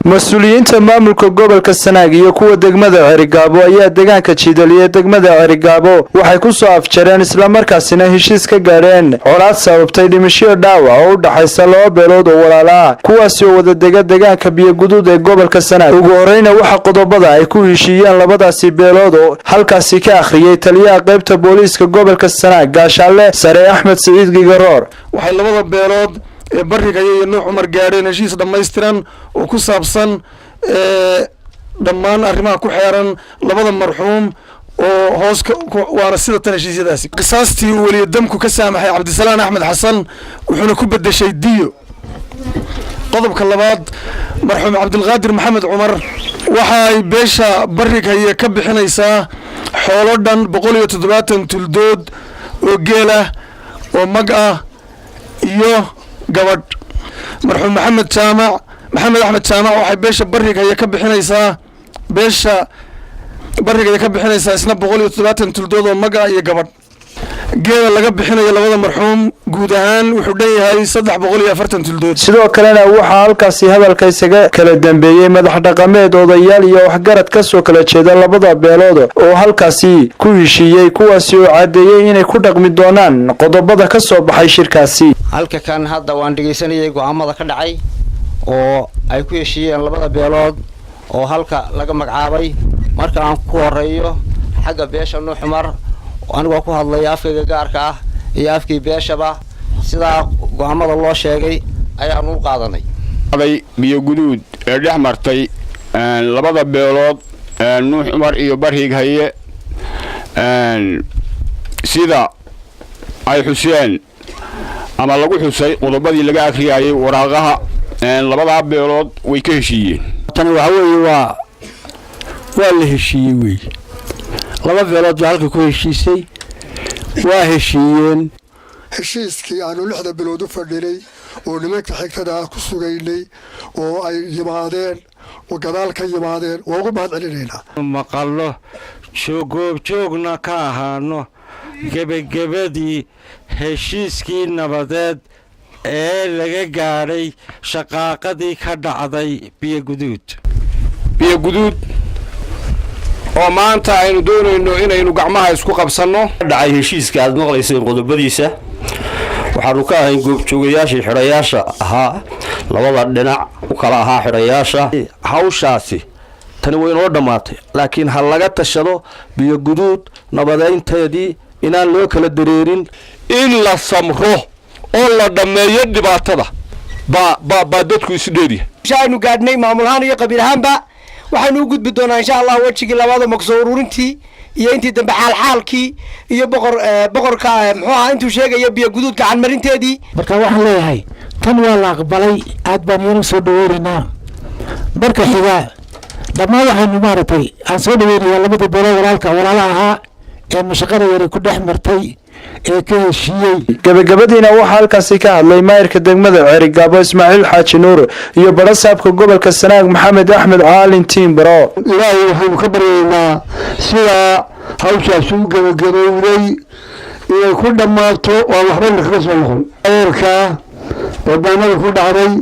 Mas-uuliyiinta maamulka gobolka Sanaag iyo kuwa degmada Cerigaabo ayaa deegaanka Jiidaliye degmada Cerigaabo waxay ku soo afjareen, islamarkaasina heshiis ka gaadheen colaad sababtay dhimasho dhaawac oo u dhaxaysa laba beelood oo walaala ah, kuwaasi oo wada dega deegaanka Biyoguduud ee gobolka Sanaag. Ugu horeyna waxaa qodobada ay ku heshiiyeen labadaasi beelood oo halkaasi ka akhriyey taliyaha qaybta booliiska gobolka Sanaag, Gaashaanle Sare Axmed Siciid Gigaroor. Waxay labada beelood ee Barigaya iyo Nuux Cumar gaadheen heshiis dhammaystiran oo ku saabsan dhammaan arrimaha ku xeeran labada marxuum oo hoos waana sida tan heshiisyadaasi: qisaastii uu weliya damku ka saamaxay Cabdisalaan Axmed Xasan, wuxuuna ku bedeshay diyo. Qodobka labaad, marxuum Cabdilqaadir Maxamed Cumar waxaay beesha Barighaye ka bixinaysaa xoolo dhan 170 tuldood oo geelah oo mag ah iyo gabadh. Marxuum Maxamed Jaamac, Maxamed Axmed Jaamac, waxay beesha Barighaye ka bixinaysaa, beesha Barighaye ka bixinaysaa isna 170 tuldood oo mag ah iyo gabadh. Geela laga bixinayo labada marxuum guud ahaan wuxuu dhan yahay 340 tuldood. Sidoo kalena waxaa halkaasi hadalka isaga kala dambeeyey madax dhaqameed, odayaal iyo waxgarad kasoo kala jeeda labada beelood oo halkaasi ku heshiiyey, kuwaasi oo caddeeyey inay ku dhaqmi doonaan qodobada ka soo baxay shirkaasi. Halka kan hadda waan dhegaysanayay go'aamada ka dhacay oo ay ku heshiiyeen labada beelood oo halka laga magacaabay. Marka aan ku horeeyo xagga beesha Nuux Cumar, anigoo ku hadlaya afkayga gaarka ah iyo afkii beeshaba, sidaa go'aamada loo sheegay ayaanu u qaadanay. Biyo Guduud ee dhex martay labada beelood Nuux Cumar iyo Barhig Haye, sida ay xuseen ama lagu xusay qodobadii laga akhriyayay waraaqaha, labadaa beelood way ka heshiiyeen. Tani waxa weeye waa la heshiiyey weeye. Laba beelood baa halka ku heshiisay, waa heshiiyeen. Heshiiskii aanu 6da bilood u fadhinay oo nimanka xigtada ah ku sugaynay oo ay yimaadeen oo gadaal ka yimaadeen, waa ugu mahad celinaynaa. Maqallo goobjoogna ka ahaano gebagebadii heshiiskii nabadeed ee laga gaadhay shaqaaqadii ka dhacday Biyoguduud. Biyoguduud oo maanta aynu doonayno inaynu gacmaha isku qabsanno. Dhacay heshiiska aad maqlayseen qodobadiisa, waxaanu ka ahayn goobjoogayaashii xidhayaasha ahaa, labada dhinac u kala ahaa xidhayaasha. Hawshaasi tani way inoo dhammaatay, laakiin ha laga tashado Biyoguduud nabadeynteedii inaan loo kala dareerin. In la samro oo la dhammeeyo dhibaatada baa dadku isdheeriya. Aynu gaadhnay maamul ahaan iyo qabiil ahaanba, waxaynu u gudbi doonaa, insha Allah, wejigii labaad, magsoo ururintii iyo intii dambe xaalxaalkii iyo boqorka muxuu ahaa intuu sheegayo Biyoguduud gacan marinteedii. Marka waxaan leeyahay, tan waa la aqbalay, aad baan iyana soo dhaweynaynaa. Marka xiga, dhammaan waxaynu maaragtay aan soo dhaweynayaa labada beelood walaalka walaalaha ahaa ee mashaqada yari ku dhex martay ee ka heshiiyey. Gabagabadiina waxaa halkaasi ka hadlay maayirka degmada Ceerigaabo Ismaaciil Xaaji Nuur iyo barasaabka gobolka Sanaag Maxamed Axmed Caalin Tiimbaro. Ilaahay waxaynu ka baryaynaa sidaa hawshaasi u gebagabowday inay ku dhammaato oo waxba lakaga soo noqon. Adeerkaa badaanada ku dhacday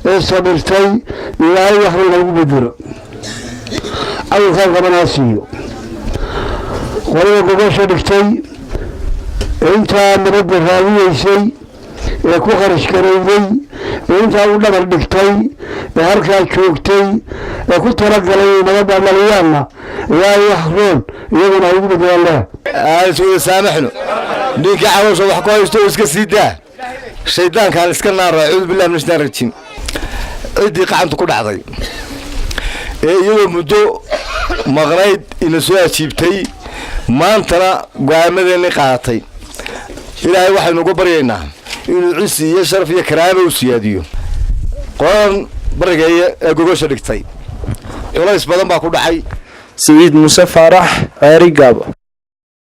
ee sabirtay, Ilaahay waxba noogu bedelo, cawilkaan qabanaa siiyo. Qolada gogosha dhigtay ee intaa nabadda raadiyeysay ee ku kharash garowday ee intaa u dhabar dhigtay ee halkaa joogtay ee ku talagalay nabadda dhaliyaanna, Ilaahay wax roon iyaguna ay ugu bedelaan leh. Aan iswada saamaxno. Ninka caloosha wax ku haysto iska sii daa, shaydaankaan iska naaro. Acuudu billahi min shaytaan rajiim. Ciddii qacanta ku dhacday ee iyadoo muddo maqnayd ina soo ajiibtay, maantana go'aamadeenni qaadatay, Ilaahay waxaynu uga baryaynaa inuu cisi iyo sharaf iyo karaama u siyaadiyo. Qoladan Barigeeye ee gogosha dhigtay, culays badan baa ku dhacay. Siciid Muuse Faarax, Ceerigaabo.